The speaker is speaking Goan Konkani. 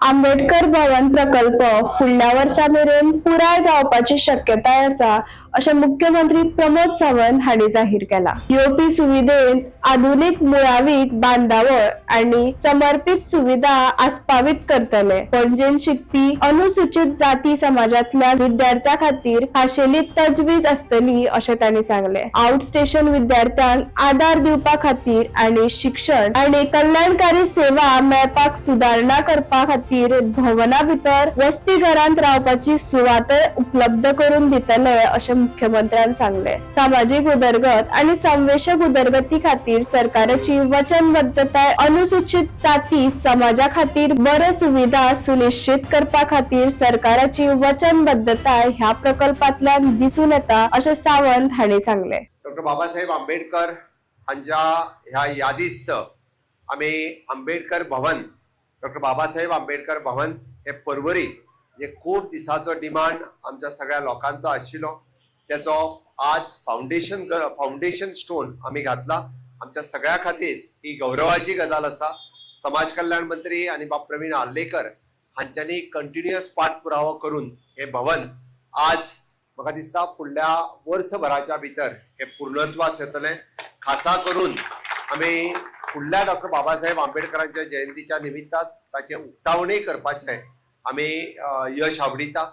आंबेडकर भवन प्रकल्प फुडल्या वर्सा मेरेन पुराय जावपाची शक्यताय आसा, अशें मुख्यमंत्री प्रमोद सावंत हांणी जाहीर केला. येवपी सुविधेंत आधुनीक मुळावी बांदावळ आनी समर्पीत सुविधा आस्पावीत करतले. पणजेन शिकपी अनुसूचित जाती समाजातल्या विद्यार्थ्यां खातीर खाशेली तजवीज आसतली, अशें तांणी सांगलें. आउट स्टेशन विद्यार्थ्यांक आदार दिवपा खातीर आनी शिक्षण आनी कल्याणकारी सेवा मेळपाक सुदारणा करपा खातीर भवना भितर वसतीघरांत रावपाची सुवातय उपलब्ध करून दितले, अशें मुख्यमंत्र्यान सांगलें. सामाजीक उदरगत आनी संवेशक उदरगती खातीर सरकाराची वचनबद्धताय, अनुसूचित जाती समाजा खातीर बऱ्यो सुविधा सुनिश्चित करपा खातीर सरकाराची वचनबद्धताय ह्या प्रकल्पांतल्यान दिसून येता, अशें सावंत हांणी सांगलें. डॉक्टर बाबासाहेब आंबेडकर हांच्या ह्या यादिस्त आमी आंबेडकर भवन, डॉक्टर बाबासाहेब आंबेडकर भवन हे परवरी जे खूब दिसाचो डिमांड आमच्या सगळ्या लोकांचो आशिल्लो, त्याचो आज फाउंडेशन फाउंडेशन स्टोन आमी घातला. आमच्या सगळ्या खातीर ही गौरवाची गजाल आसा. समाज कल्याण मंत्री आनी बाब प्रवीण आर्लेकर हांच्यांनी कंटिन्युअस पाठपुरावो करून हे भवन आज म्हाका दिसता फुडल्या वर्सभराच्या भितर हे पूर्णत्वास येतलें. खासा करून आमी फुडल्या डॉक्टर बाबासाहेब आंबेडकरांच्या जयंतीच्या निमित्तान ताचें उक्तावणूय करपाचें आमी यश आवडिता.